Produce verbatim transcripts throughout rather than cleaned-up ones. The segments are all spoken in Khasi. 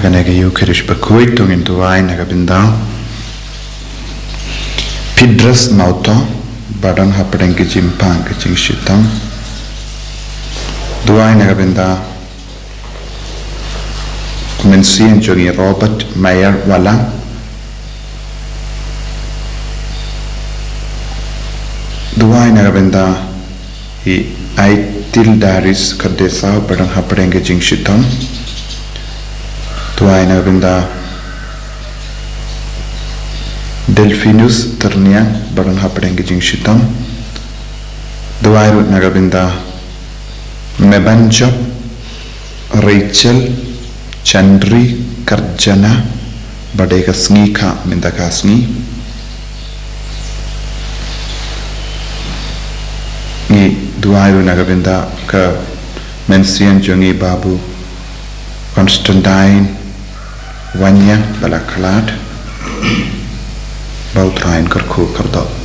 Kane ka Eucharist bakhuid, to ngin duwai na ka bynta Pidras Mawto, ba don hapdeng ka jingpang ka jingshitom. Duwai na ka bynta Mynsiem jong i Robert Mayer Walang. Duwai na ka bynta i Aitildaris Kardesa, ba don hapdeng ka jingshitom. Duwai na ka bynta Delphinus Terniang, ba don hapdeng ka jingshitom. Duwai ruh na ka bynta Mebanjop Rachel Chandri Karjana, ba dei ka sngi ka mynta ka sngi. Ngi duwai ruh na ka bynta ka mynsiem jong i Babu Constantine Wanya, ba la khlad. Ba U Trai un kyrkhu kyrdoh.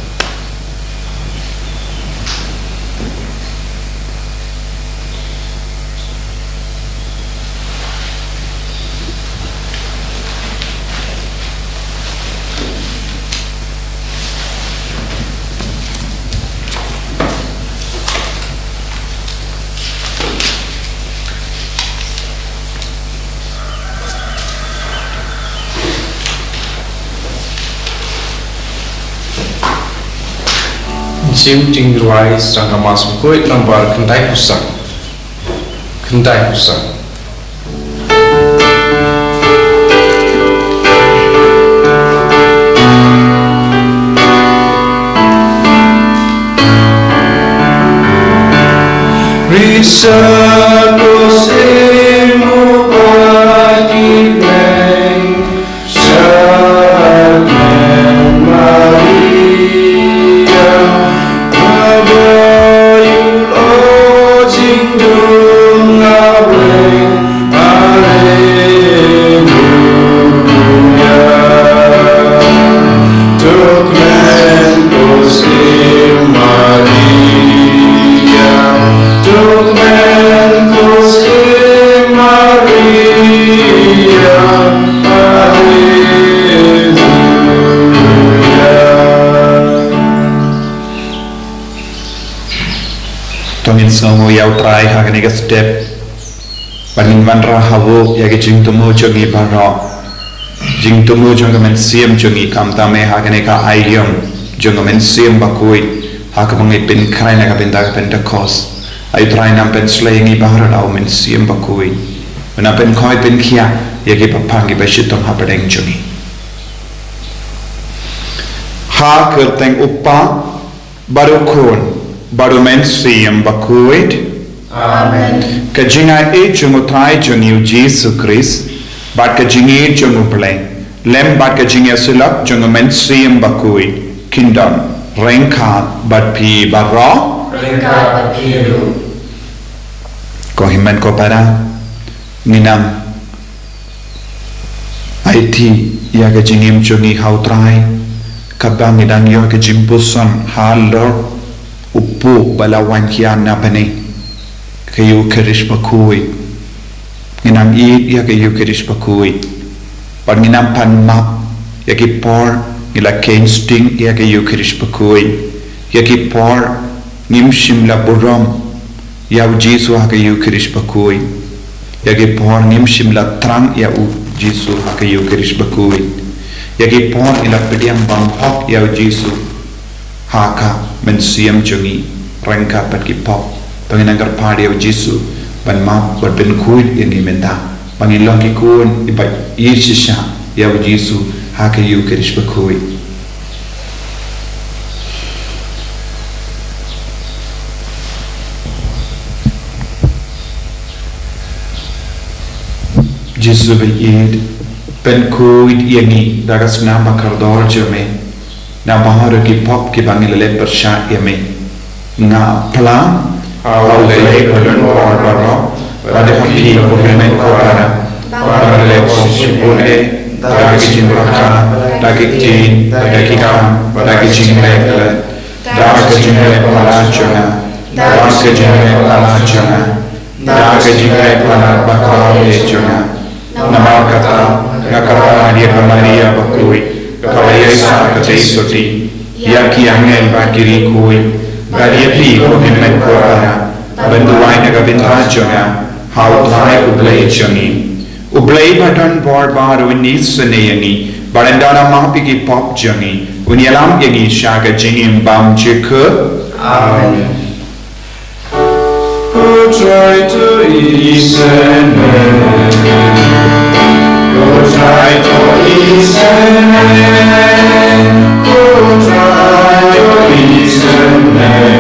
Jingduwai sa ka Mass bakhuid nambar khyndai phew san. Khyndai phew san. To ngin sngewnguh ïa U Trai ha kane ka step. Ba ngin wanrah ha u ïa ka jingthmu jong ngi baroh. Jingthmu jong ka mynsiem jong ngi, khamtam eh ha kane ka aiom jong ka Mynsiem Bakhuid, ha kaba ngi pynkhreh na ka bynta ka Pentekost. Ai U Trai, nang pynshlei ïa ngi baroh da u Mynsiem Bakhuid. Nang pynkhoi pynkhiah ïa kiba pang kiba shitom hapdeng jong ngi. Ha ka kyrteng U Kpa, bad U Khun, bad U Mynsiem Bakhuid. Amen. Ka jingaiei jong U Trai jong ngi U Jisu Khrist, bad ka jingïeit jong U Blei, lem bad ka jingïasyllok jong U Mynsiem Bakhuid, kin don ryngkat bad phi baroh. Ryngkat bad phi ruh. Ko hynmen ko para, ngin ym aiti ïa ka jingim jong ngi ha U Trai, kaba ngi dang ïoh ka jingpuson halor u pud ba la wan khia na bneng, ka Eucharist Bakhuid. Ngin ym ïeit ïa ka Eucharist Bakhuid. Bad ngin ym pan map ïa ki por ngi la kheiñ sting ïa ka Eucharist Bakhuid. Ïa ki por ngim shym la burom ïa U Jisu ha ka Eucharist Bakhuid. Ïa ki por ngim shym la thrang ïa U Jisu ha ka Eucharist Bakhuid. Ïa ki por ngi la pdiang bym hok ïa U Jisu ha ka mynsiem jong ngi ryngkat bad ki pop. To ngin nang kyrpad ïa U Jisu ban map bad pynkhuid ïa ngi mynta, ba ngin long ki khun kiba ïeit shisha ïa U Jisu ha ka Eucharist Bakhuid. Jisu ba ïeit, pynkhuid ïa ngi da ka snam ba kordor jong me, na baroh ki pop kiba ngi la leh pyrshah ïa me. Nga phla ha U Blei ba don bor baroh, bad ha phi ko hynmen ko para, ba nga la leh pop shibun eh, da ka jingpyrkhat, da ka ktien, da ka kam, da ka jingleh gলত, da ka jingleh palat jong nga, da ka jingleh palat jong nga, da ka jingleh palat bakhraw eh jong nga. Namar kata, nga kyrpad ïa ka Maria bakhuid, kaba ïaisah katei sotti, ïa ki angel bad ki riewkhuid, bad ïa phi ko hynmen ko para, ban duwai na ka bynta jong nga ha U Trai U Blei jong ngi. U Blei ba don bor baroh un isynei ïa ngi, bad un don ha mapi ki pop jong ngi, un ïalam ïa ngi sha ka jingim bymjukut. Amen. Ko Trai to isynei. Ko Trai to isynei. Ko Trai to isynei.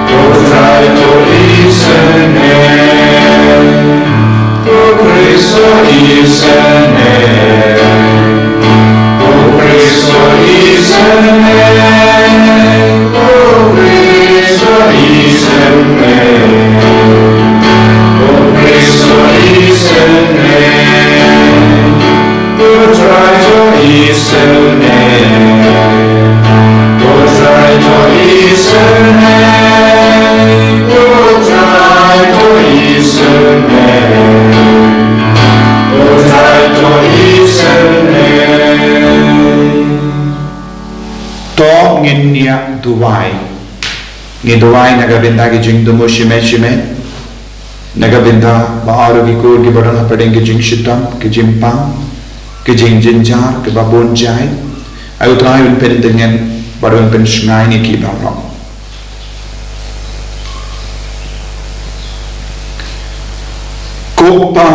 Ko Trai to isynei. Ko Khrist to isynei. Ko Khrist to isynei. Ko Khrist to isynei. Ko Khrist to isynei. Ko Trai to isynei. Ko Trai to isynei. Ko Trai to isynei. Ko Trai to isynei. To ngin ïa duwai. Ngi duwai na ka bynta ki jingthmu shimet shimet. Na ka bynta baroh ki kur kiba don hapdeng ki jingshitom, ki jingpang, ki jingjynjar, kiba bun jait. Ai U Trai un pyntngen bad un pynshngaiñ ïa ki baroh. Ko Pa,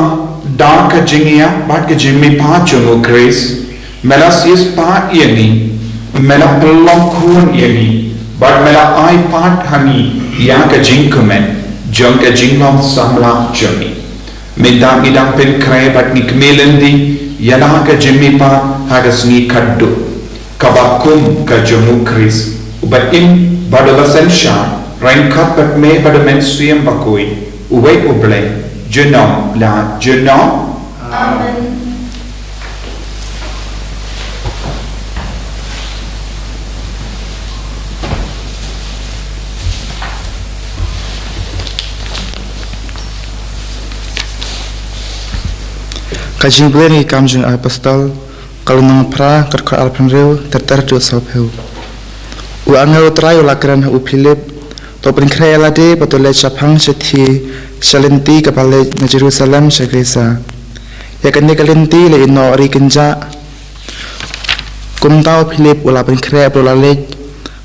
da ka jingïap bad ka jingmihpat jong U Khrist, me la siewspah ïa ngi, me la pynlong khun ïa ngi, bad me la ai pat ha ngi ïa ka jingkmen jong ka jinglong samla jong ngi. Mynta ngi dang pynkhreh bad ngi kmie lynti ïa la ka jingmihpat ha ka sngi khatduh, kaba kum ka jong U Khrist, uba im bad uba synshar ryngkat bad me bad U Mynsiem Bakhuid, uwei U Blei, junom la junom. Amen. Ka jingpule na ki Kam jong ki Apostol, ka lynnong phra, ka dkhot arphew hynriew, ter ter haduh sawphew. U angel U Trai u la kren ha u Philip, to pynkhreh ïa lade bad to leit shaphang shathie sha lynti kaba leit na Jerusalem sha Gaza. Ïa kane ka lynti la ïehnoh ri kynjah. Kumta u Philip u la pynkhreh bad u la leit.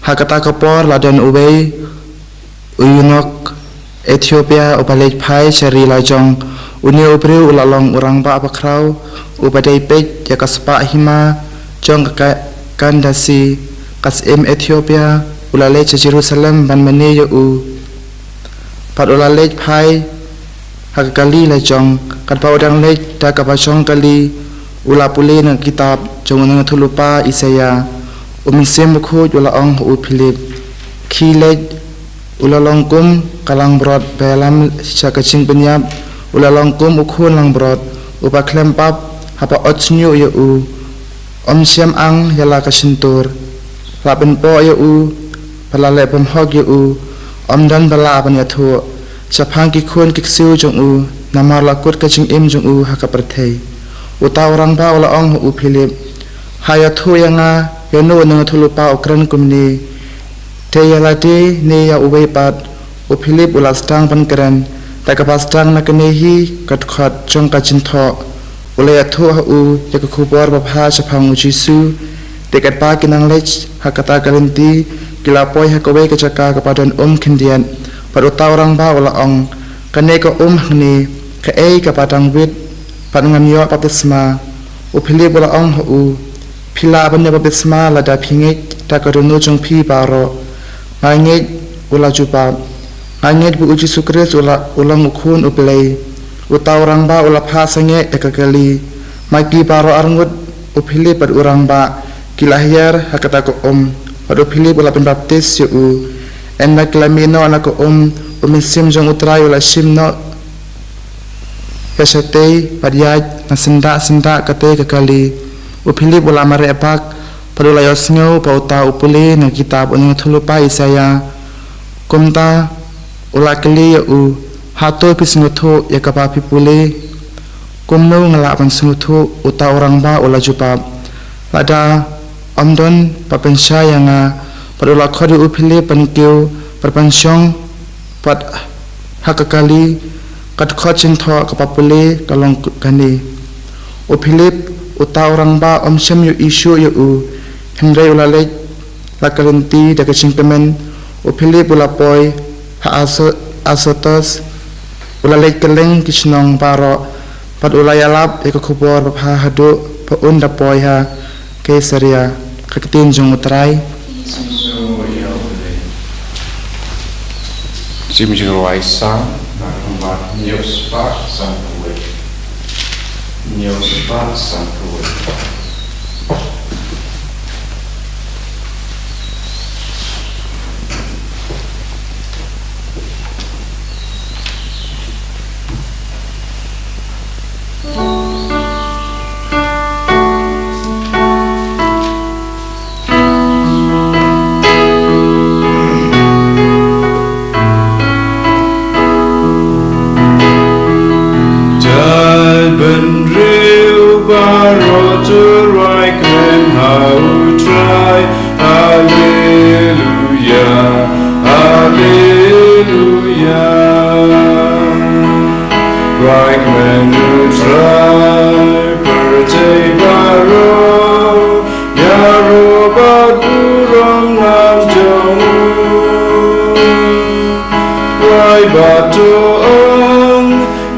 Ha kata ka por la don uwei u eunuch Ethiopia uba leit phai sha ri lajong. Une u briew u la long u rangbah bakhraw uba dei peit ïa ka spah hima jong ka Ka-, Kandasi, ka syiem Ethiopia, u la leit sha Jerusalem ban mane ïa u. Bad u la leit phai ha ka kali lajong, katba u dang leit da kaba shong kali, u la pule na ka kitab jong u nongïathuhlypa Isaiah. U Mynsiem Bakhuid u la ong ha u Philip, khie leit, u la long kum ka langbrot ba ïalam sha ka jingpynïap, u la long kum u khun langbrot uba khlem pap, haba ot shñiuh ïa u, ym shym ang ïa la ka shyntur. La pynpoh ïa u, bad la leh bymhok ïa u, ym don ba lah ban ïathuh shaphang ki khun ki ksiew jong u, namar la kut ka jingim jong u ha ka pyrthei. Uta u rangbah u la ong ha u Philip, ha ïathuh ïa nga, ïano u nongïathuhlypa u kren kumne, te ïa lade ne ïa uwei pat? U Philip u la sdang ban kren, da kaba sdang na kane hi ka dkhot jong ka jingthoh. U la ïathuh ha u ïa ka khubor babha shaphang U Jisu. Te katba ki nang leit ha kata ka lynti, ki la poi ha kawei ka jaka kaba don um khyndiat. Bad uta u rangbah u la ong, kane ka um hangne, kaei kaba dang wit, bad ngan ïoh baptisma? U Philip u la ong ha u, phi lah ban ïoh baptisma lada phi ngeit da ka dohnud jong phi baroh. Nga ngeit, u la jubab. Nga ngeit ba U Jisu Khrist u la, u long u Khun U Blei. Uta u rangbah u la phah sangeh ïa ka kali. Ma ki baroh arngut, u Philip bad u rangbah, ki la hiar ha kata ka um. Bad u Philip u la pynbaptis ïa u. Ynda ki la mih noh na ka um, u Mynsiem jong U Trai u la shim noh ïa shatei bad ïaid na syndah syndah katei ka kali. U Philip u la mareh bak bad u la ïohsngew ba uta u pule na ka kitab u nongïathuhlypa Isaiah. Kumta u la kylli ïa u, hato phi sngewthuh ïa kaba phi pule? Kumno nga lah ban sngewthuh? Uta u rangbah u la jubab. Lada ym don ba pynshai ïa nga. Bad u la khot ïa u Philip ban kiew bad ban shong pat ha ka kali. Ka dkhot jingthoh kaba pule ka long kane: U Philip, uta u rangbah, um shym ïohi shuh ïa u. Hynrei u la leit la ka lynti da ka jingkmen. U Philip u la poi ha Aso-, Asotos, u la leit kylleng ki shnong baroh, bad u la ïalap ïa ka khubor babha haduh ba un da poi ha Kaisaria. Ka ktien jong U Trai. Sim Jingrwai Psalm, na ka mat hynñiew spah sanphew wei. Hynñiew spah sanphew wei. Jaitbynriew baroh, to roi kmen ha U Trai. Haleluya, haleluya. Roi kmen U Trai, pyrthei baroh ïaroh bad burom nam jong u. Roi bad to ong,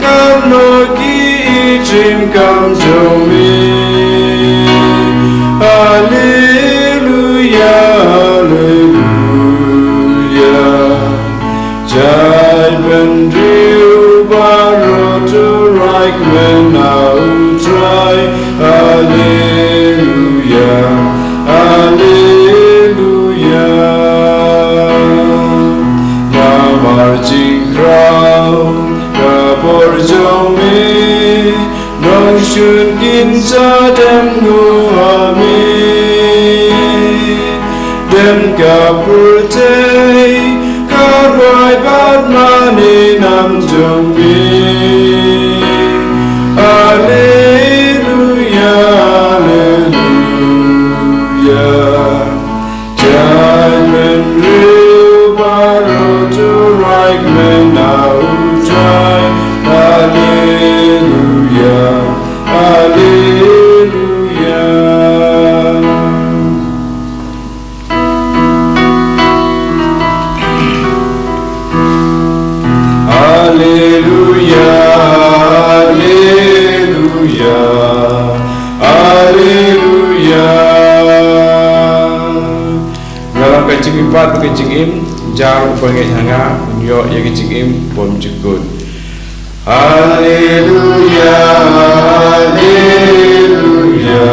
katno ki i jingkam jong me. Haleluya, haleluya. Jaitbynriew baroh, to roi kmen ha U Trai. Haleluya, haleluya. Namar jingkhraw ka bor jong me, nongshun kin sa dem nguh ha me. Dem ka pyrthei ka roi bad mane nam jong me. Haleluya, haleluya. Jaitbynriew baroh, to roi kmen ha U Trai. Haleluya, haleluya. Haleluya, haleluya, haleluya. Nga long ka jingmihpat bad ka jingim, jar uba ngeit ha nga un ïoh ïa ka jingim bymjukut. Haleluya, haleluya,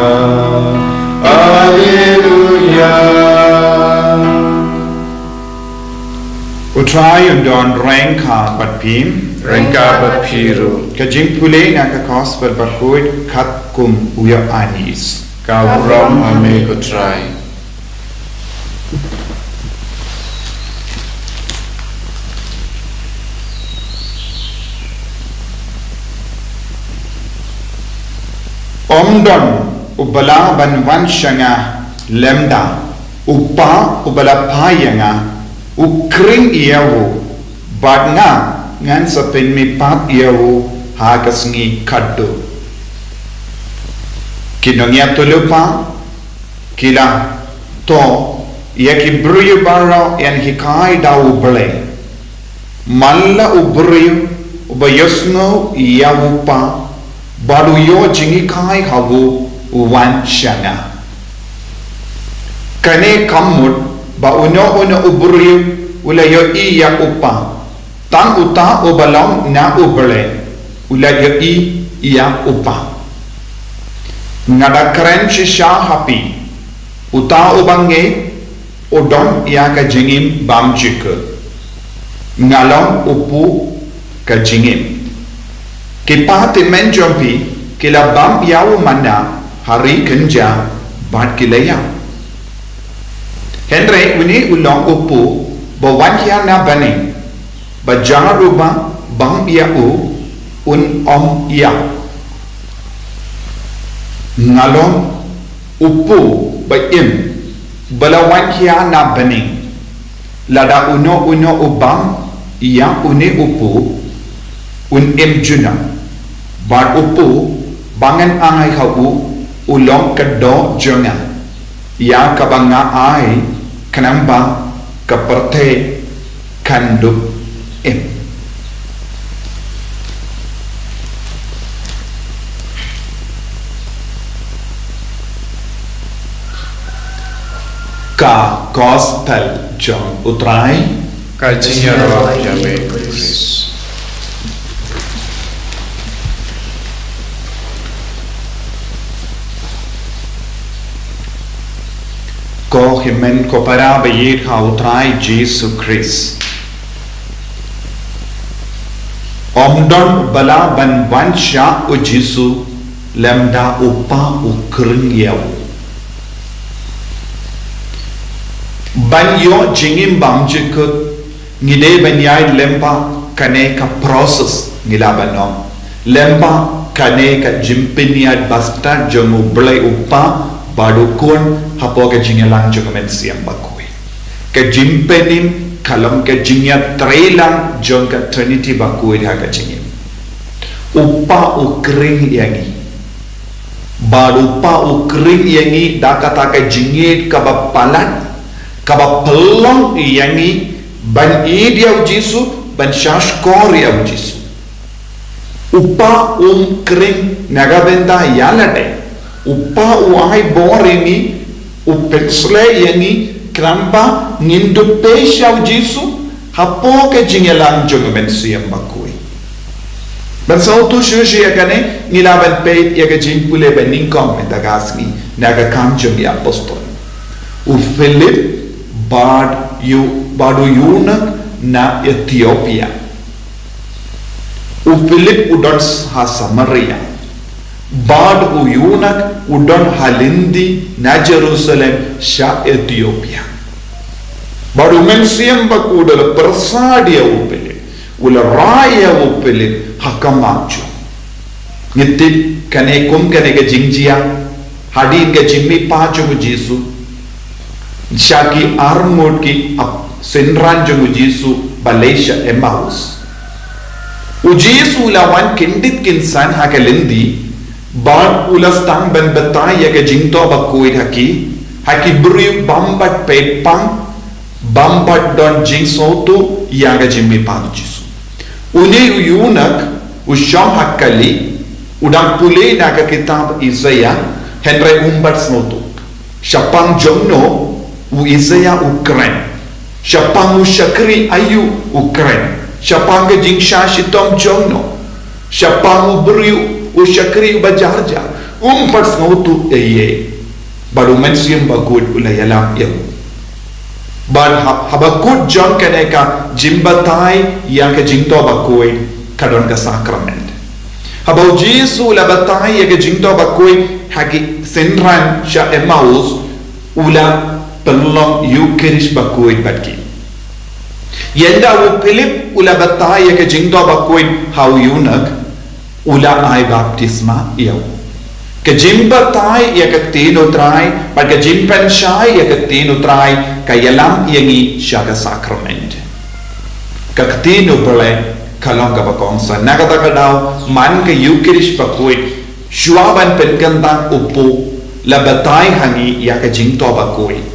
haleluya. U Trai un don ryngkat bad phi. Ryngkat bad phi ruh. Ka jingpule na ka Gospel bakhuid katkum u Ïoannis. Ka burom ha me ko Trai. Ym don uba lah ban wan sha nga lymda u Kpa uba la phai ïa nga u khring ïa u, bad nga ngan sa pynmihpat ïa u ha ka sngi khadduh. Ki nongïathuhlypa ki la thoh ïa ki briew baroh ban hikai da U Blei. Man la u briew uba ïohsngew ïa u Kpa bad u ïoh jinghikai ha u, u wan sha nga. Kane kam mut ba uno uno u briew u la ïohi ïa u Kpa. Tang uta uba long na U Blei u la ïohi ïa u Kpa. Nga da kren shisha ha phi, uta uba ngeit u don ïa ka jingim bymjukut. Nga long u kpu ka jingim. Ki kpa tymmen jong phi ki la bam ïa u manna ha ri kynja bad ki la ïap. Hynrei une u long u kpu ba wan hiar na bneng, ba jar uba bam ïa u un ym ïap. Nga long u pud ba im, ba la wan khia na bneng. Lada uno uno u bam ïa une u pud, un im junom. Bad u pud ba ngan ai ha u, u long ka doh jong nga, ïa kaba nga ai, khnang ba ka pyrthei kan dup im. Ka Gospel jong U Trai. Ka jingïaroh ïa me Khrist. Ko hynmen ko para ba ïeit ha U Trai Jisu Khrist. Ym don ba lah ban wan sha U Jisu lymda U Kpa u khring ïa u. Ban ïoh jingim bymjukut, ngi dei ban ïaid lyngba kane ka process, ngi lah ban ong, lyngba kane ka jingpynïaid bastad jong U Blei U Kpa bad U Khun hapoh ka jingïalang jong U Mynsiem Bakhuid. Ka jingpynim ka long ka jingïatreilang jong ka Trinity Bakhuid ha ka jingim. U Kpa u khring ïa ngi. Bad U Kpa u khring ïa ngi da kata ka jingïeit kaba palat, kaba pynlong ïa ngi ban ïeit ïa U Jisu, ban shahshkor ïa U Jisu. U Kpa um khring na ka bynta ïa lade. U Kpa u ai bor ïa ngi, u pynsleh ïa ngi, khnang ba ngin dup pei sha U Jisu hapoh ka jingïalang jong U Mynsiem Bakhuid. Ban sngewthuh shuh shuh ïa kane, ngi lah ban peit ïa ka jingpule ba nyngkong mynta ka sngi na Ki Kam jong ki Apostol. U Philip bad u, bad u eunuch na Ethiopia. U Philip u don ha Samaria, bad u eunuch u don ha lynti na Jerusalem sha Ethiopia. Bad U Mynsiem Bakhuid u la pyrsad ïa u Philip, u la rai ïa u Philip ha ka map jong. Ngi tip kane kum kane ka jingjia hadien ka jingmihpat jong U Jisu sha ki arngut ki ap-, synran jong U Jisu ba leit sha Emmaus. U Jisu u la wan kyndit kynsan ha ka lynti, bad u la sdang ban batai ïa ka jingthoh bakhuid ha ki, ha ki briew bym pat peit pang, bym pat don jingsngewthuh ïa ka jingmihpat U Jisu. Une u eunuch u shong ha ka kali, u dang pule na ka kitab Isaiah, hynrei um pat sngewthuh. Shaphang jongno u Isaiah u kren? Shaphang u shakri aïu u kren? Shaphang ka jingshah shitom jongno? Shaphang u briew u shakri uba jar jar? Um pat sngewthuh ei ei. Bad U Mynsiem Bakhuid u la ïalam ïa u. Bad ha-, haba kut jong kane ka jingbatai ïa ka jingthoh bakhuid ka don ka sakrament. Haba U Jisu u la batai ïa ka jingthoh bakhuid ha ki synran sha Emmaus, u la pynlong Eukharist bakhuid bad ki. Ynda u Philip u la batai ïa ka jingthoh bakhuid ha u eunuch, u la ai baptisma ïa u. Ka jingbatai ïa ka ktien U Trai bad ka jingpynshai ïa ka ktien U Trai ka ïalam ïa ngi sha ka sakrament. Ka ktien U Blei ka long kaba kongsan. Na kata ka daw, man ka Eukharist bakhuid, shuwa ban pynkyntang u pud, la batai ha ngi ïa ka jingthoh bakhuid.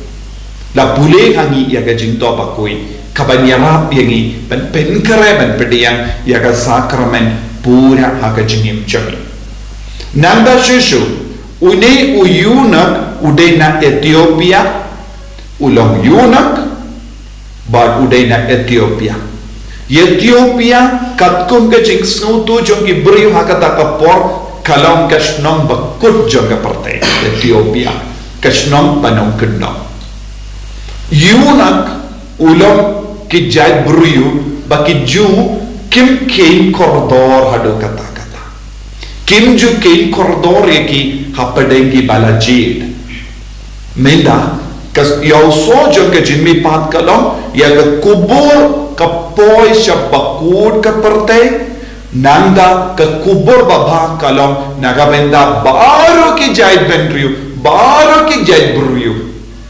La pule ha ngi ïa ka jingthoh bakhuid, kaban ïarap ïa ngi ban pynkhreh, ban pdiang ïa ka sakrament pura ha ka jingim jong ngi. Nangta shuh shuh, une u eunuch u dei na Ethiopia, u long eunuch, bad u dei na Ethiopia. Ethiopia, katkum ka jingsngewthuh jong ki briew ha kata ka por, ka long ka shnong bakut jong ka pyrthei Ethiopia, ka shnong ba nongkyndong. Eunuch u long ki jait briew ba ki Jiw kim kheiñ kordor haduh katta katta. Kim ju kheiñ kordor ïa ki hapdeng ki ba la jied. Mynta, ka ïohsngew jong ka jingmihpat ka long, ïa ka khubor ka poi sha bakut ka pyrthei, Nangta ka khubor babha ka long na ka bynta baroh ki jaitbynriew, baroh ki jaitbriew.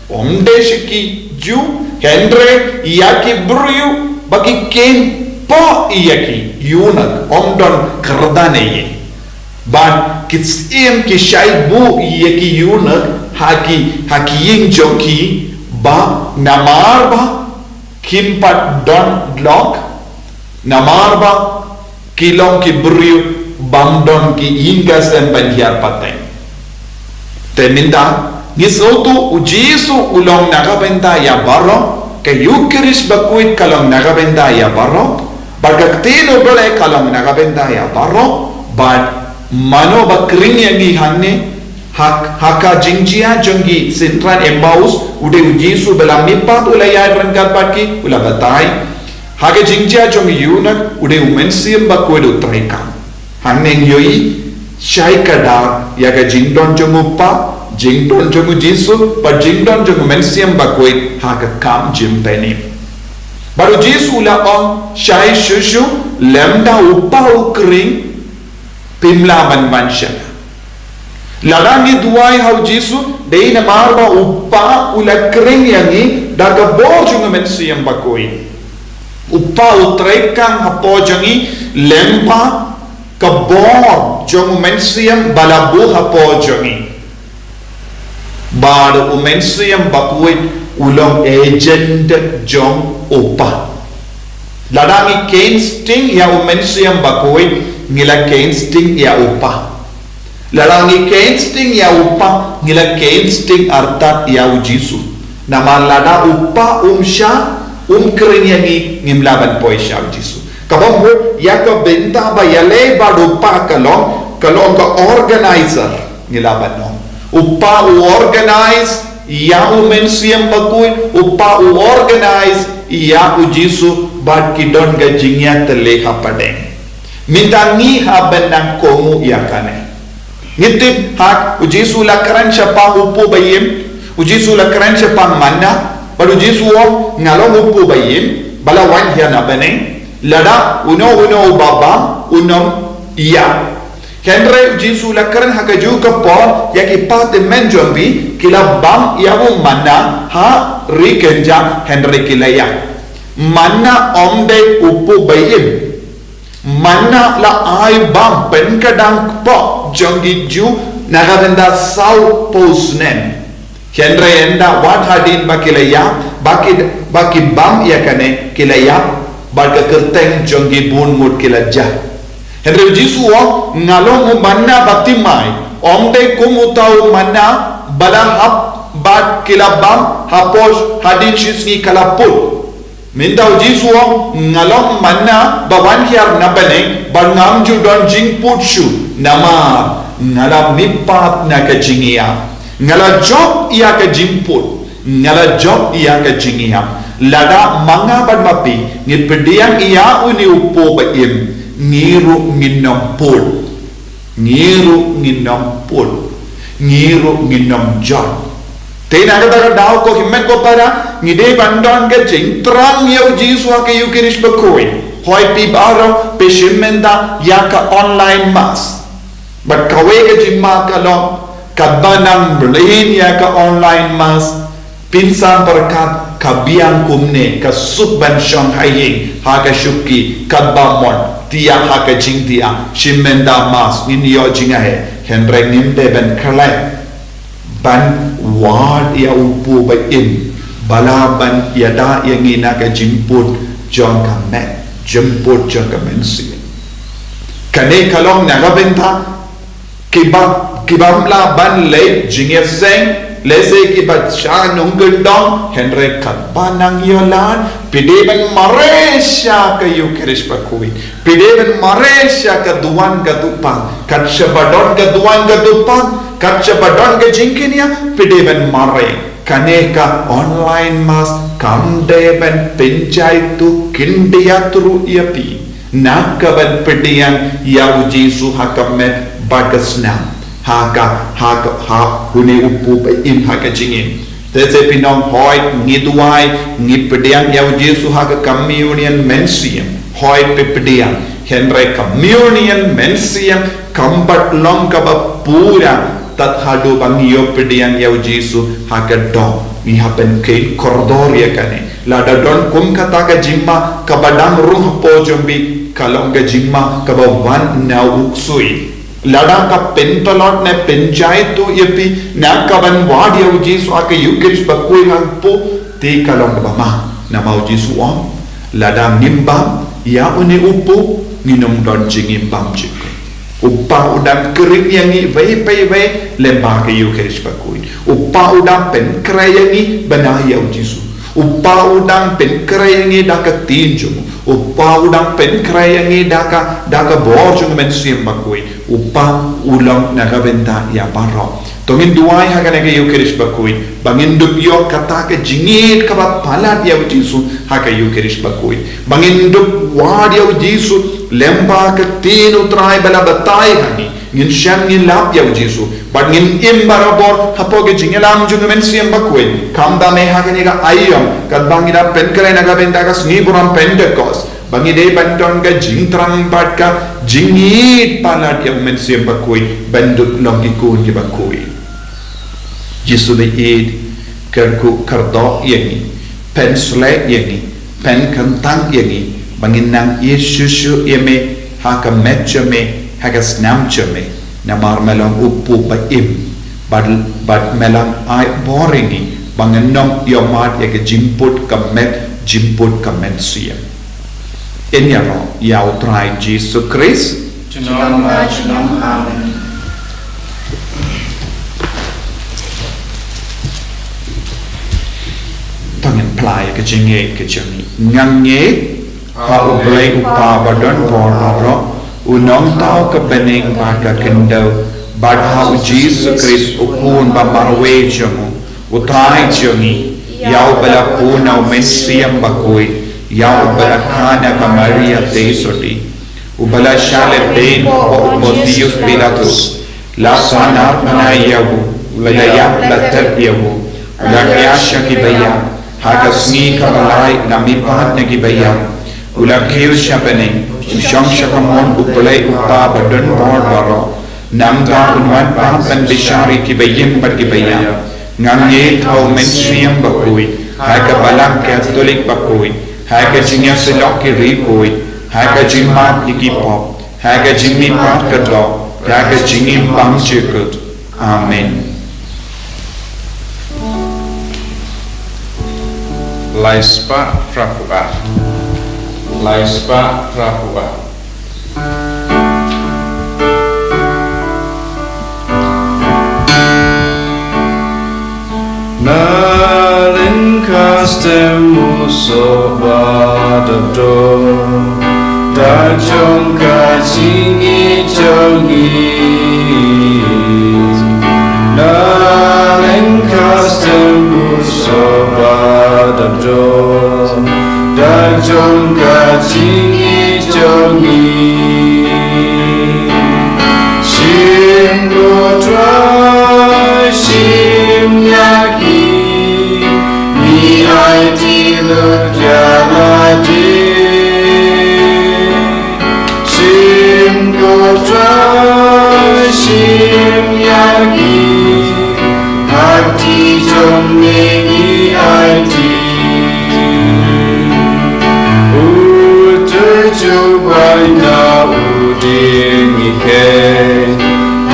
Ym dei sha ki Jiw, hynrei ïa ki briew ba ki kheiñ pop ïa ki eunuch, ym don kyrdan ei ei. Bad ki syiem ki shait buh ïa ki eunuch ha ki, ha ki ïing jong ki, ba namar ba kim pat don lok, namar ba ki long ki briew bym don ki ïing ka sem ban hiar pateng. Te mynta ngi sngewthuh U Jisu u long na ka bynta ïa baroh, ka Ïukharist bakhuid ka long na ka bynta ïa baroh, bad ka ktien U Blei ka long na ka bynta ïa baroh, bad mano ba khring ïa ngi hangne, ha, ha ka jingjia jong ki synran Emmaus, u dei U Jisu ba la mihpat u la ïaid ryngkat bad ki, u la batai. Ha ka jingjia jong ki eunuch, u dei U Mynsiem bakhuid u treikam. Hangne ngi ïohi shai kdar ïa ka jingdon jong U Kpa, jingdon jong U Jisu, bad jingdon jong U Mynsiem bakhuid ha ka kam jingpynim. Bad U Jisu u la ong shai shuh shuh, lymda U Kpa u khring, phim lah ban wan sha nga. Lada ngi duwai ha U Jisu, dei namar ba U Kpa u la khring ïa ngi da ka bor jong U Mynsiem bakhuid. U Kpa u treikam hapoh jong ngi, lyngba ka bor jong U Mynsiem ba la buh hapoh jong ngi. Bad U Mynsiem bakhuid u long agent jong U Kpa. Lada ngi kheiñ sting ïa U Mynsiem bakhuid, ngi la kheiñ sting ïa U Kpa. Lada ngi kheiñ sting ïa U Kpa, ngi la kheiñ sting artat ïa U Jisu. Namar lada U Kpa um shah, um khring ïa ngi, ngim lah ban poi sha U Jisu. Kaba mut ïa ka bynta ba ïaleh bad U Kpa ka long, ka long ka organizer, ngi lah ban ong. U Kpa u organize ïa U Mynsiem bakhuid, U Kpa u organize ïa U Jisu, bad ki don ka jingïatylli hapdeng. Mynta ngi hap ban nang kohnguh ïa kane. Ngi tip ha U Jisu u la kren shaphang u puh ba im, U Jisu u la kren shaphang manna, bad U Jisu u ong nga long u puh ba im, ba la wan hiar na bneng, lada uno uno uba bam, un ym ïap. Hynrei U Jisu u la kren ha kajuh ka por ïa ki patymmen jong phi, ki la bam ïa u manna ha ri kynjah, hynrei ki la ïap. Manna ym dei u puh ba im. Manna la ai bam, pynkdang kpoh jong ki Jiw na ka bynta sawphew snem. Hynrei ynda wat hadien ba ki la ïap, ba ki, ba ki bam ïa kane, ki la ïap, bad ka kyrteng jong ki bun ngut ki la jah. Hynrei U Jisu u ong nga long u manna ba thymmai, ym dei kum uta u manna ba la hap bad ki la bam, hapoh hadien shisngi ka la put. Mynta U Jisu u ong nga long manna ba wan hiar na bneng, bad ngam ju don jingput shuh, namar nga la mihpat na ka jingïap. Nga la jop ïa ka jingput, nga la jop ïa ka jingïap. Lada ma nga bad ma phi ngi pdiang ïa une u puh ba im, ngi ruh ngin ym put. Ngi ruh ngin ym put. Ngi ruh ngin ym jop. Te na kata ka daw ko hynmen ko para, ngi dei ban don ka jingthrang ïa U Jisu ha ka Ïukharist bakhuid. Hooid phi baroh phi shim mynta ïa ka online mass. Bad kawei ka jingma ka long, katba nang mlien ïa ka online mass, pynsan pyrkhat ka biang kumne, ka suk ban shong ha ïing ha ka shuki, katba mon, te ïa ha ka jingthiah, shim mynta mass, ngin ïoh jingaiei, hynrei ngim dei ban khlaiñ ban wad ïa u puh ba im, ba lah ban ïada ïa ngi na ka jingput jong ka met, jingput jong ka mynsiem. Kane ka long na ka bynta kiba, kibym lah ban leit jingïaseng, lehse kiba shah nongkyndong, hynrei katba nang ïoh lad, phi dei ban mareh sha ka Ïukharist bakhuid. Phi dei ban mareh sha ka duwan ka dupan. Kat shaba don ka duwan ka dupan, kat shaba don ka jingkynïa, phi dei ban mareh. Kane ka online mass kam dei ban pynjah ïa u, kyndit ruh ïa phi na ka ban pdiang ïa U Jisu ha ka met bad ka snam, ha ka, ha ka, ha une u puh ba im ha ka jingim. Te shisien phi nong, hooid ngi duwai, ngi pdiang ïa U Jisu ha ka communion mynsiem, hooid phi pdiang. Hynrei communion, mynsiem, kam pat long kaba pura tad haduh ba ngi ïoh pdiang ïa u Jisu ha ka doh. Ngi hap ban kheiñ kordor ïa kane. Lada don kum kata ka jingma kaba dang rung hapoh jong phi, ka long ka jingma kaba wan na u ksuid. Lada ka pyntlot ne pynjai tuh ïa phi na ka ban wad ïa u Jisu ha ka Eucharist bakhuid ha u kpu, te ka long kaba ma. Namar u Jisu u ong, lada ngim bam ïa une u kpu, ngin ym don jingim bymjukut. U Kpa u dang kren ïa ngi wei pa wei lyngba ka Eucharist bakhuid. U Kpa u dang pynkhreh ïa ngi bad na ïa u Jisu. U Kpa u dang pynkhreh ïa ngi da ka ktien jong u. U Kpa u dang pynkhreh ïa ngi da ka, da ka bor jong u Mynsiem Bakhuid. U Kpa u long na ka bynta ïa baroh. To ngin duwai ha kane ka Eucharist bakhuid ba ngin dup ïoh kata ka jingïeit kaba palat ïa u Jisu ha ka Eucharist bakhuid. Ba ngin dup wad ïa u Jisu lyngba ka ktien u Trai ba la batai ha ngi. Ngin shem, ngin lap ïa u Jisu bad ngin im barabor hapoh ka jingïalam jong u Mynsiem Bakhuid. Khamtam eh ha kane ka aïom katba ngi la pynkhreh na ka bynta ka sngi burom Pentekost, ba ngi dei ban don ka jingthrang bad ka jingïeit palat ïa u Mynsiem Bakhuid ban dup long ki khun kiba khuid. Jisu ba ïeit, kyrkhu kyrdoh ïa ngi, pynsleh ïa ngi, pynkyntang ïa ngi ba ngin nang ïeit shuh shuh ïa me ha ka met jong me, ha ka snam jong me. Namar me long u kpu ba im bad, bad me long ai bor ïa ngi ba ngin ym ïohmad ïa ka jingput ka met, jingput ka mynsiem. Yn ïaroh ïa u Trai Jisu Khrist. Junom la junom. Amen. To ngin phla ïa ka jingngeit ka jong ngi. Nga ngeit ha U Blei U Kpa ba don bor baroh, U Nongthaw ka bneng bad ka khyndew, bad ha U Jisu Khrist U Khun ba marwei jong u, U Trai jong ngi, ïa uba la pun na U Mynsiem Bakhuid, ïa uba la kha na ka Maria Theisotti, uba la shah lehbeiñ ha u Pontius Pilatus, la sahnarphna ïa u, u la ïap, la tep ïa u, u la kyiad sha kiba ïap, ha ka sngi kaba lai u la mihpat na kiba ïap, u la kiew sha bneng, u shong sha kamon U Blei U Kpa ba don bor baroh. Nangta un wan pat ban bishar ïa kiba im bad kiba ïap. Nga ngeit ha U Mynsiem Bakhuid, ha ka Balang Katholik bakhuid, ha ka jingïasyllok ki riewkhuid, ha ka jingmap ïa ki pop, ha ka jingmihpat ka doh, ha ka jingim bymjukut. Amen. Lai spah phra phew ar. Lai spah phra phew ar. Na lyngkha stem u soh ba dap dor, da jong ka jingïeit jong ngi. Na lyngkha stem u soh ba dap dor, da jong ka jingïeit jong ngi. Shim ko Trai, shim ïa ki, ngi aiti lut ïa lade. Shim ko Trai, shim ïa ki, ha kti jong me ngi aiti. U Trai Jubab na u dieng ngi kheiñ,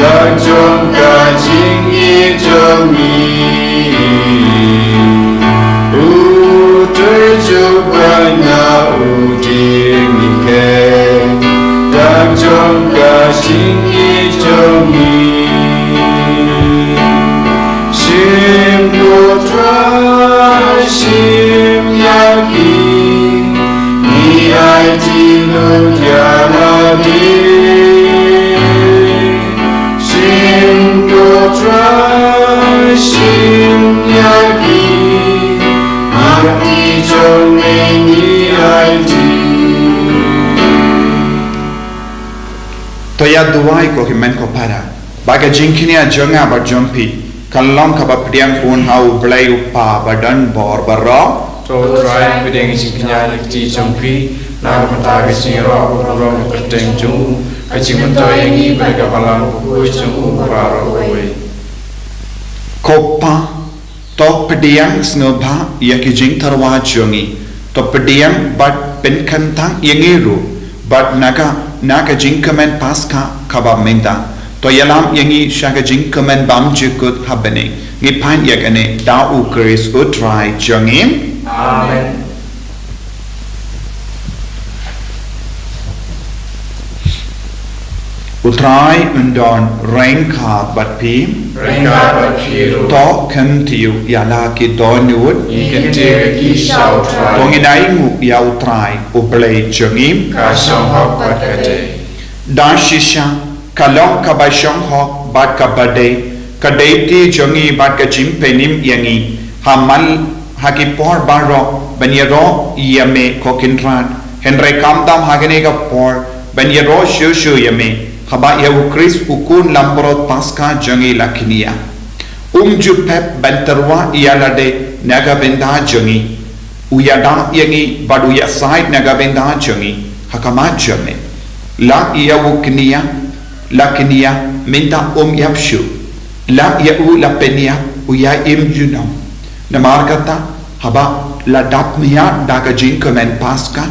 da jong ka jingïeit jong ngi. U Trai Jubab na u dieng ngi kheiñ, da jong ka jingïeit jong ngi. Shim ko Trai, shim ïa ki, ngi aiti lut ïa lade. Shim ko Trai, shim ïa ki, ha kti jong me ngi aiti. To ïa duwai ko hynmen ko para, ba ka jingkñia jong nga bad jong phi kan long kaba pdiang khun ha U Blei U Kpa ba don bor baroh. To Trai, pdiang jingkñia ha kti jong phi, Na ka bynta ka jingïaroh ka burom ka kyrteng jong u, ka jingmyntoi ïa ngi bad ka balang ka khuid jong u baroh kawei. Ko Pa, to pdiang sngewbha ïa ki jingtyrwa jong ngi, to pdiang bad pynkyntang ïa ngi ruh, bad na ka, na ka jingkmen Paskha kaba mynta, to ïalam ïa ngi sha ka jingkmen bymjukut ha bneng. Ngi pan ïa kane da U Khrist U Trai jong ngi. Amen. U Trai un don ryngkat bad phi. Ryngkat bad phi ruh. To khyndiat ïa la ki dohnud. Ngi kyntiew ïa ki sha U Trai. To ngin ainguh ïa U Trai U Blei jong ngi. Ka shong hok bad ka dei. Da shisha ka long kaba shong hok bad kaba dei, ka dei ti jong ngi bad ka jingpynim ïa ngi ha man ha ki por baroh ban ïaroh ïa me ko Kynrad. Hynrei khamtam ha kane ka por ban ïaroh shuh shuh ïa me, haba ïa U Khrist U Khun Langbrot Paskha jong ngi la kñia. Um ju pep ban tyrwa ïa lade na ka bynta jong ngi. U ïada ïa ngi bad u ïasaid na ka bynta jong ngi ha khmat jong me. La ïa u kñia, la kñia mynta um ïap shuh. La ïa u la pynïap, u ïa im junom. Namar kata, haba la dap mih da ka jingkmen Paskha,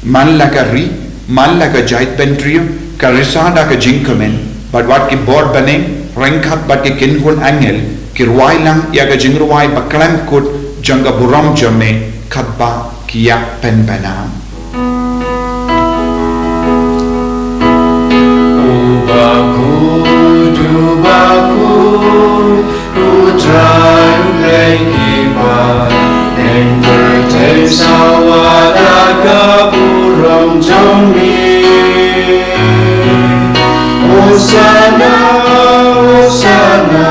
man la ka ri, man la ka jaitbynriew, ka risa da ka jingkmen, bad wat ki bor bneng ryngkat bad ki kynhun angel ki rwai lang ïa ka jingrwai ba khlem kut jong ka burom jong me, katba ki ïa pynbna. U bakhuid, u bakhuid, U Trai U Blei ki ba, ïing pyrthei sawa da ka burom jong me. Hosanna, Hosanna,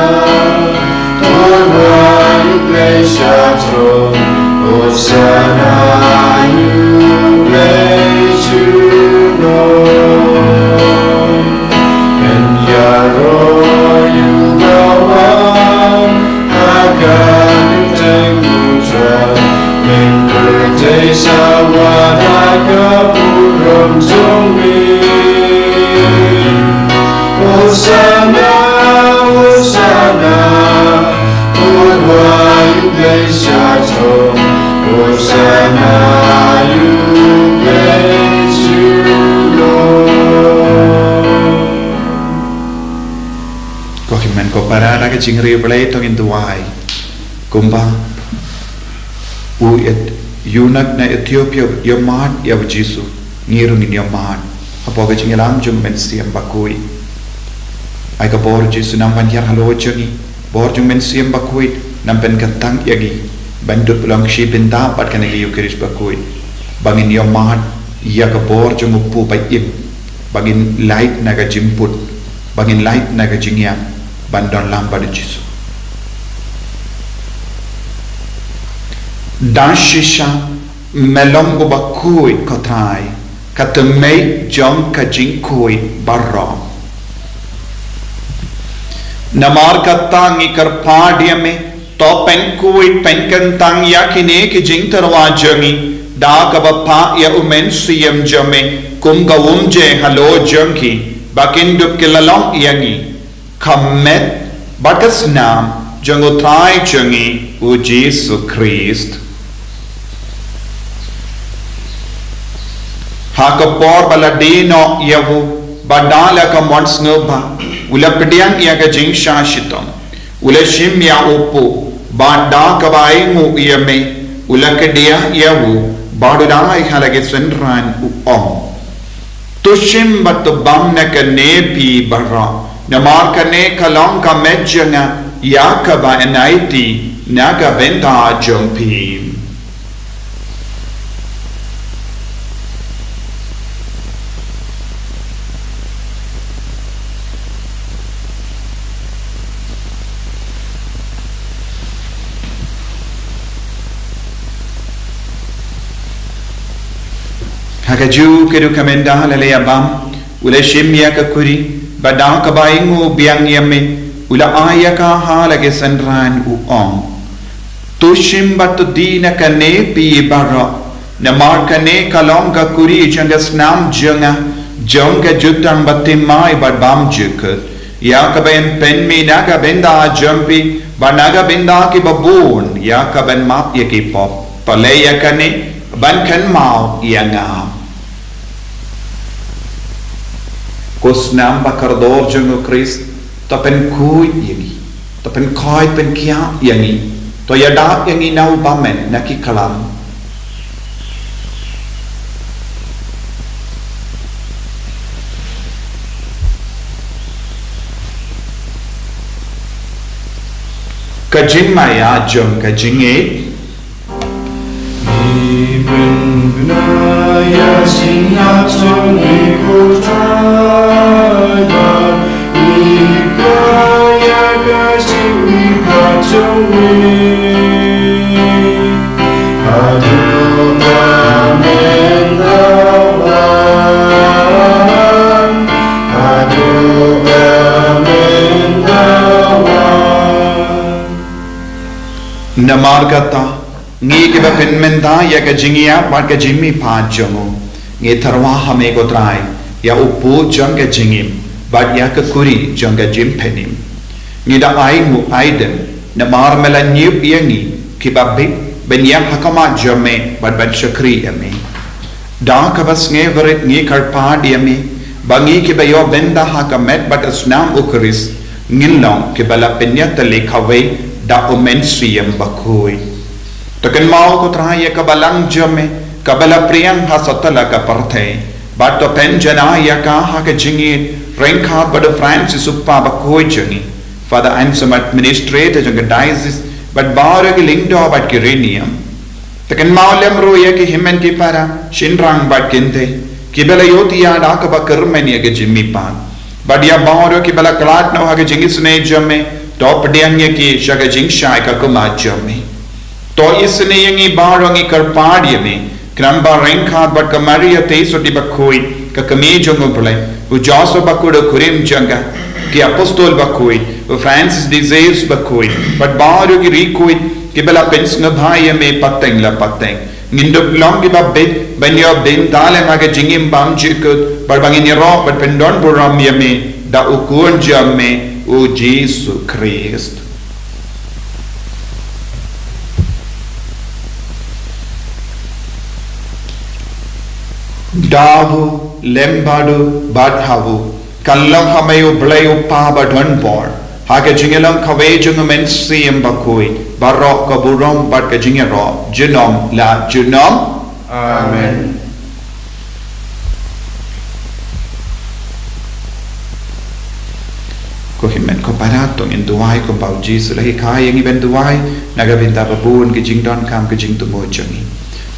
to U Blei sha throne, Hosanna, U Blei junom. Yn ïaroh ïa u ba wan ha ka kyrteng U Trai, ïing pyrthei sawa da ka burom jong me. Hosanna, Hosanna, to U Blei sha throne, Hosanna, U Blei junom. Ko hynmen ko para, da ka jingïarap U Blei to ngin duwai. Kumba u Eth-, eunuch na Ethiopia u ïa mad ïa U Jisu, ngi ruh ngin ïa mad hapoh ka jingïalam jong U Mynsiem Bakhuid. Ai ka bor U Jisu nang ban hiar halor jong ngi. Bor jong U Mynsiem Bakhuid nang pynkyntang ïa ngi ban dup long shi bynta bad kane ka Eukharist bakhuid, ba ngin ïa mad ïa ka bor jong U Kpa ba im, ba ngin lait na ka jingput, ba ngin lait na ka jingïap ban don lang bad U Jisu. Da shisha me long u bakhuid, ko Trai, ka tymmen jong ka jingkhuid baroh. Namar kata ngi kyrpad ïa me, to pynkhuid pynkyntang ïa kine ki jingtyrwa jong ngi da kaba phah ïa U Mynsiem jong me kum ka umje halor jong ki, ba kin dup ki la long ïa ngi ka met bad ka snam jong U Trai jong ngi U Jisu Khrist. Ha ka por ba la die noh ïa u, bad da la ka mon sngewbha, u la pdiang ïa ka jingshah shitom, u la shim ïa u kpu, bad da kaba ainguh ïa me, u la kdiah ïa u, bad u la ai ha la ki synran, u ong: To shim bad to bam na kane phi baroh, namar kane ka long ka met jong nga ïa kaba yn aiti na ka bynta jong phi. Ha kajuh ka dei ka mynta la leit bam, u la shim ïa ka kuri, bad da kaba ainguh biang ïa me, u la ai ïa ka ha la ki synran, u ong: To shim bad to die na kane phi baroh, Namar kane ka long ka kuri jong ka snam jong nga, jong ka jutang ba thymmai bad bymjukut, ïa kaba yn pynmih na ka bynta jong phi bad na ka bynta kiba bun, ïa kaban map ïa ki pop. To leh ïa kane ban kynmaw ïa nga. Ko snam ba kordor jong u Khrist, to pynkhuid ïa ngi, to pynkhuid pynkhiah ïa ngi, to ïada ïa ngi na u bymman na ki klam. Ka jingmaïa jong ka jingngeit. Ngi pynbna ïa ka jingïap jong ngi ko Trai, bad ngi pynbna ïa ka jingmihpat jong ngi. Haduh ba men da wan, haduh ba men da wan. Namar kata, ngi kiba pynmynta ïa ka jingïap bad ka jingmihpat jong u, ngi tyrwa ha me ko Trai, ïa u pud jong ka jingim, bad ïa ka kuri jong ka jingpynim. Ngi da ai nguh ai dem, namar me la ñiuh ïa ngi kiba bit ban ïaid ha khmat jong me bad ban shakri ïa me. Da kaba sngewrit ngi kyrpad ïa me, ba ngi kiba ïoh bynta ha ka met bad ka snam u Khrist, ngin long kiba la pynïatylli kawei da u Mynsiem Bakhuid. To kynmaw ko Trai ïa ka balang jong me, kaba la pdiang ha satlak ka pyrthei, bad to pynjanai ïa ka ha ka jingïeit ryngkat bad u Francis u Kpa Bakhuid jong ngi, Father Anselm administrator jong ka diocese, bad baroh ki lyngdoh bad ki riewniam. To kynmaw lem ruh ïa ki hynmen ki para, shynrang bad kynthei, kiba la ïohthiah da kaba kyrmen ïa ka jingmihpat. Bad ïa baroh kiba la khlad noh ha ka jingisynei jong me, to pdiang ïa ki sha ka jingshai ka khmat jong me. To isynei ïa ngi baroh ngi kyrpad ïa me, khnang ba ryngkat bad ka Maria Theisotti Bakhuid, ka kmie jong u Blei, u Joseph Bakhuid u kurim jong ka, ki apostol bakhuid, u Francis de Sales Bakhuid, bad baroh ki riewkhuid, kiba la pynsngewbha ïa me pateng la pateng, ngin dup long kiba bit ban ïoh bynta lem ha ka jingim bymjukut, bad ba ngin ïaroh bad pyndonburom ïa me da u Khun jong me u Jisu Khrist. Da u, lem bad u, bad ha u, kan long ha me u Blei u Kpa badonbor, ha ka jingïalong kawei jong u Mynsiem Bakhuid, baroh ka burom bad ka jingïaroh junom la junom. Amen. Ko hynmen ko para, to ngin duwai kumba u Jisu u la hikai ïa ngi ban duwai, na ka bynta ba bun ki jingdonkam ki jingthmu jong ngi.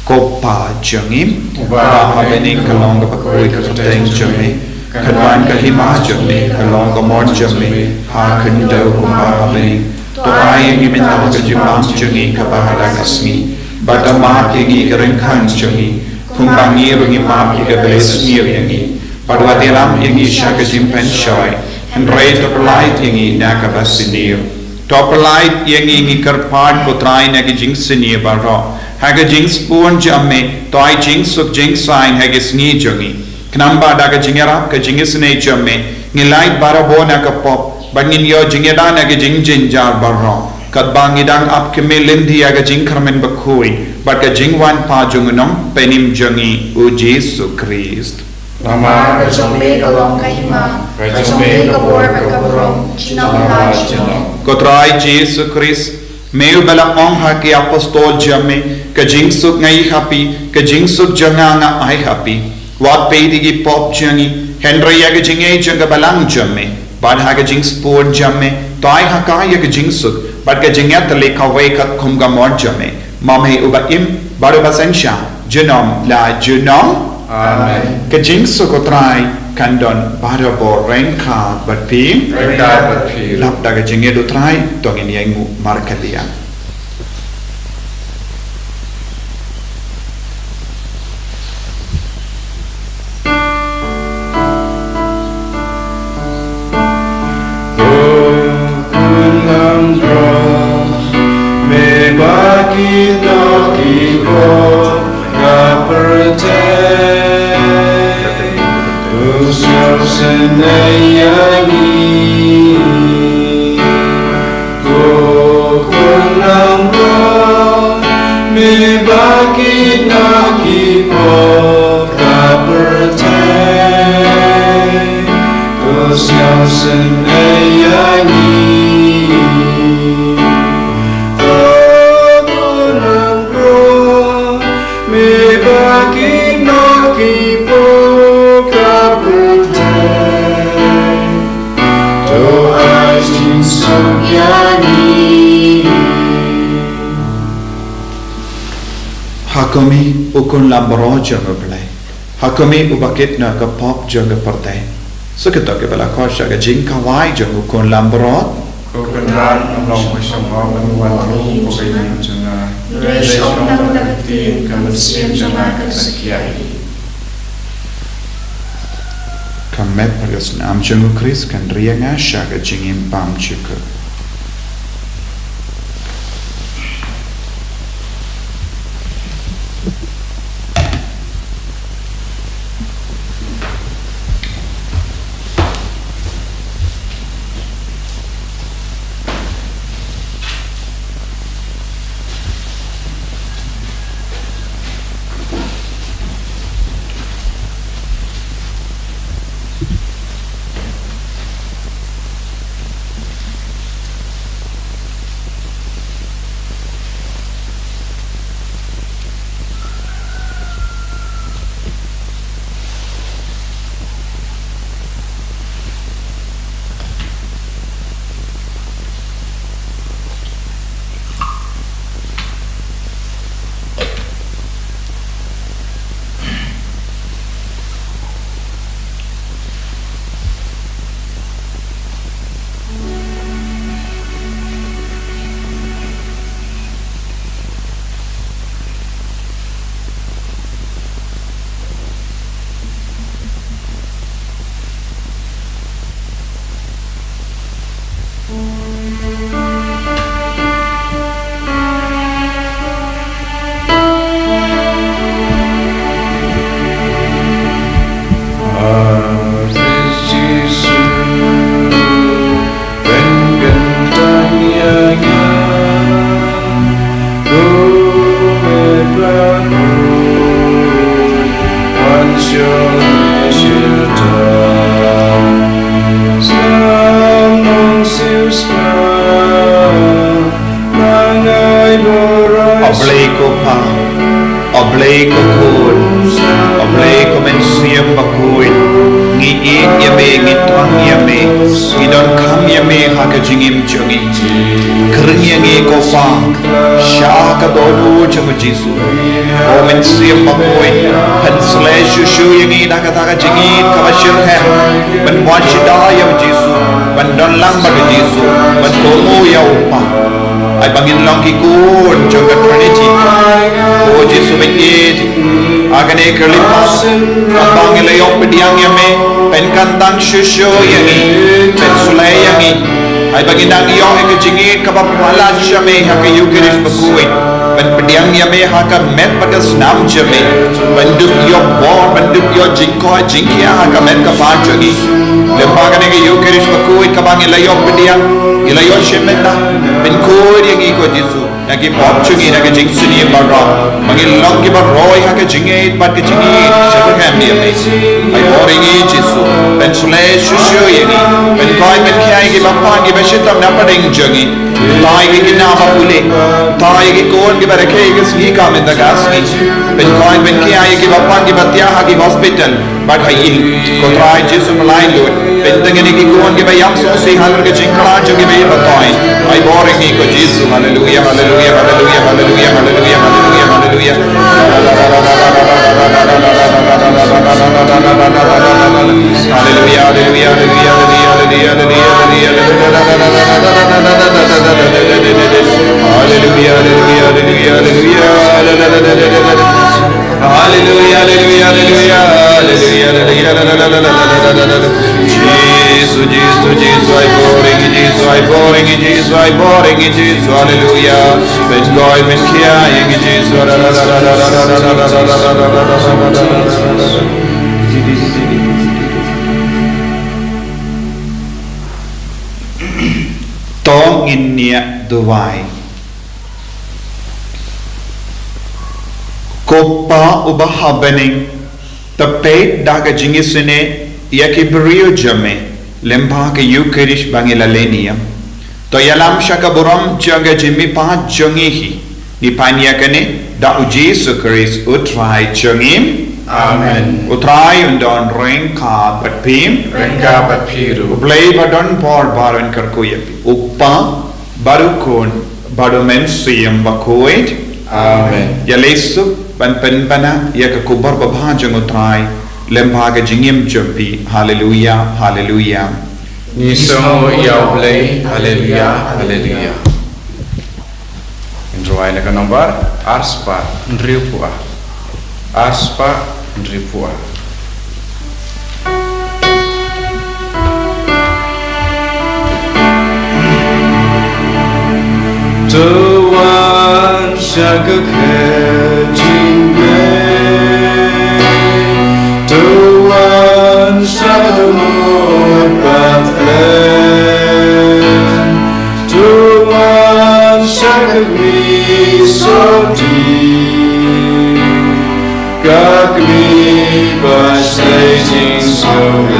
Ko Kpa jong ngi, uba ha bneng, ka long kaba khuid ka kyrteng jong me, kan wan ka hima jong me, kan long ka mon jong me ha khyndew kumba ha bneng. To ai ïa ngi mynta ka jingbam jong ngi kaba ha ka sngi, bad to map ïa ngi ki ryngkang jong ngi, kumba ngi ruh ngi map ïa kiba la sniew ïa ngi. Bad wat ïalam ïa ngi sha ka jingpynshoi, hynrei to pyllait ïa ngi na kaba sniew. To pyllait ïa ngi, ngi kyrpad ko Trai, na ka jingsniew baroh. Ha ka jingsbun jong me, to ai jingsuk jingsaiñ ha ka sngi jong ngi, khnang ba da ka jingïarap ka jingisynei jong me, ngin lait barabor na ka pop, bad ngin ïoh jingïada na ka jingjynjar baroh, katba ngi dang ap khmih lynti ïa ka jingkyrmen bakhuid bad ka jingwan pat jong u Nongpynim jong ngi, u Jisu Khrist. Namar ka jong me ka long ka hima, ka jong me ka bor bad ka burom, junom la junom. Ko Trai Jisu Khrist, me uba la ong ha ki apostol jong me, ka jingsuk nga ai ha phi, ka jingsuk jong nga nga ai ha phi. Wat peit ïa ki pop jong ngi, hynrei ïa ka jingngeit jong ka balang jong me. Bad ha ka jingsbun jong me, to ai ha ka ïa ka jingsuk bad ka jingïatylli kawei katkum ka mon jong me, ma me uba im bad uba synshar junom la junom. Amen. Ka jingsuk u Trai kan don barabor ryngkat bad phi. Ryngkat bad phi. Lap da ka jingïeit u Trai, to ngin ïainguh markylliang. Neiani, ko Khun langbrot, me ba kino ki pop ka pyrthei, ko sngewsynei ïa ngi. Ko Khun langbrot, me ba kino ki pop ka pyrthei, to ai jingsuk ïa ngi. Ha kumne, u Khun langbrot jong U Blei. Ha kumne, uba kit na ka pop jong ka pyrthei. Sa katto katne ba la khot sha ka jingkhawai jong u Khun langbrot. Ko Kynrad, long ba shong hok, ba wan ruh ko ka ïing jong nga. Hynrei shu ong tang da ka ktien, ka mynsiem jong nga kan sa khia hi. Ka met bad ka snam jong u Khrist kan ri ïa nga sha ka jingim bymjukut. O Blei ko Pa, O Blei ko Khun, O Blei ko Mynsiem Bakhuid, ngi ïeit ïa me, ngi tang ïa me, ngi donkam ïa me ha ka jingim jong ngi. Khring ïa ngi ko Pa, sha ka dohnud jong u Jisu. Ko Mynsiem Bakhuid, pynsleh shuh shuh ïa ngi da kata ka jingïeit kaba shitrhem ban wan sha ïa u Jisu, ban don lang bad u Jisu, ban kohnguh ïa u Kpa. Ai ba ngin long ki khun jong ka Trinity. Ko Jisu ba ïeit, ha kane ka Khyllipmat, kaba ngi la ïoh pdiang ïa me, pynkyntang shuh shuh ïa ngi, pynsleh ïa ngi. Ai ba ngin nang ïoh ïa ka jingïeit kaba palat sha me ha ka Eucharist bakhuid, ban pdiang ïa me ha ka met bad ka snam jong me, ban dup ïoh bor, ban dup ïoh jingkoit jingkhiah ha ka met ka phad jong ngi. Lyngba kane ka Eucharist bakhuid kaba ngi la ïoh pdiang, ngi la ïoh shim bynta, pynkhuid ïa ngi ko Jisu na ki pop jong ngi, na ka jingsniew baroh, ba ngin long kiba roi ha ka jingïeit bad ka jingïeit shitrhem ïa me. Ai bor ïa ngi Jisu, pynsleh shuh shuh ïa ngi, pynkoit pynkhiah ïa kiba pang kiba shitom na pdeng jong ngi. Tang ïa ki khynnah ba pule, tang ïa ki khun kiba rakhe ïa ka sngi ka mynta ka sngi. Pynkoit pynkhiah ïa kiba pang kiba thiah ha ki hospital bad ha ïing. Ko Trai Jisu ba laitluid, pyntngen ïa ki khun kiba ïam sngewsih halor ka jingkhlaiñ jong kiba ïeit ba thoh. Ai bor ïa ngi ko Jisu. Haleluia, haleluia, haleluia, haleluia, haleluia, haleluia, haleluia. Haleluia, haleluia, haleluia, haleluia, haleluia, haleluia. Haleluia, haleluia, haleluia, haleluia. Haleluia, haleluia, haleluia, haleluia, haleluia. Jisu, Jisu, Jisu, ai bor ïa ngi Jisu, ai bor ïa ngi Jisu, ai bor ïa ngi Jisu, haleluia. Pynkoit pynkhiah ïa ngi Jisu. To ngin niah duwai. Ko Pa uba ha bneng, to peit da ka jingisynei ïa ki briew jong me lyngba ka Eukharist ba ngi la leh niam. To ïalam sha ka burom jong ka jingmihpat jong ngi hi. Ngi pan ïa kane da U Jisu Khrist U Trai jong ngi. Amen. U Trai un don ryngkat bad phi. Ryngkat bad phi ruh. U Blei ba don bor baroh un kyrkhu ïa phi. U Kpa bad U Khun bad U Mynsiem Bakhuid. Amen. Ïaleh suk ban pynbna ïa ka khubor babha jong U Trai lyngba ka jingim jong phi. Haleluya, haleluya. Ngi sngewnguh ïa U Blei. Haleluya, haleluya. Ngin rwai na ka nombar ar spah hynriewphew ar. Ar spah hynriewphew ar. To wan sha ka khet jingpyrkhat. To wan sha ka mut ba thlem. To wan sha ka kmie sotti. Ka kmie ba shai jingsngewlem.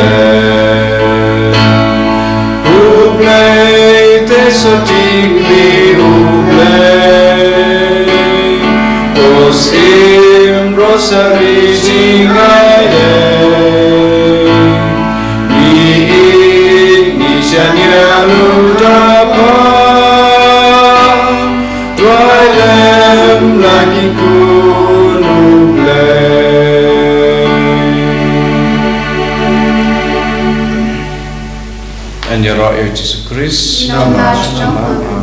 U Blei te sotti kmie U Blei. Ko Syiem Rosari jingai leh. Ngi ïeit ngi shaniah lut da pha. Duwai lem la ki khun U Blei. Ngan ïaroh ïa U Jisu Khrist. Namar jong nga.